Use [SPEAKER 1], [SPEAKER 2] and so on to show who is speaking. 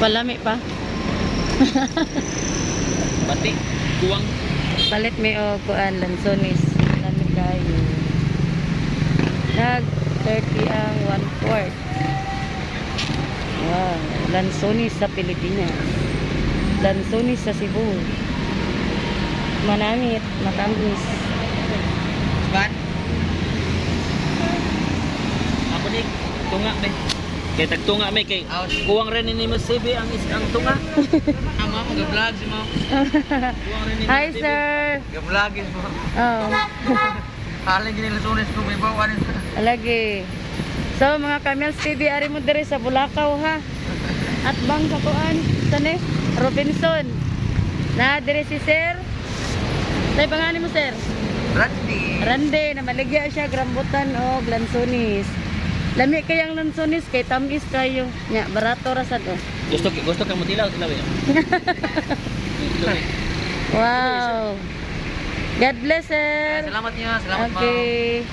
[SPEAKER 1] Palami pa.
[SPEAKER 2] Bati, kuwang.
[SPEAKER 1] Palit mi og kuan, lansones. Lami kayo. Nag 30 ang 1/4. Wow, lansones sa Pilipinas. Lansones sa Cebu. Manamit, matamis.
[SPEAKER 2] Ban. Ako ni tunga be. Kay tagtunga may kay kuwang rin ni Mas CB ang is ang tunga.
[SPEAKER 3] Ama mo ga-vlog si mo.
[SPEAKER 2] Kuwang rin ni
[SPEAKER 1] Hi, sir.
[SPEAKER 3] Ga-vlog is mo.
[SPEAKER 1] Oh.
[SPEAKER 3] Halin gini Luzones ko may bawa rin.
[SPEAKER 1] Alagi. So mga Camels TV, ari mo diri sa Bulacau ha. At bang sa kuan sani Robinson. Na diri si Sir. Tay, pangalan mo, sir?
[SPEAKER 3] Randy.
[SPEAKER 1] Rande na maligya siya rambutan og lansones. Lami kayang lansones kay tamis kayo. Nya barato ra sad oh.
[SPEAKER 2] Gusto gusto ka mo tilaw tilaw ya. Tilaw, eh.
[SPEAKER 1] Wow. God bless, sir.
[SPEAKER 3] Salamat niya, salamat ma'am.
[SPEAKER 1] Okay.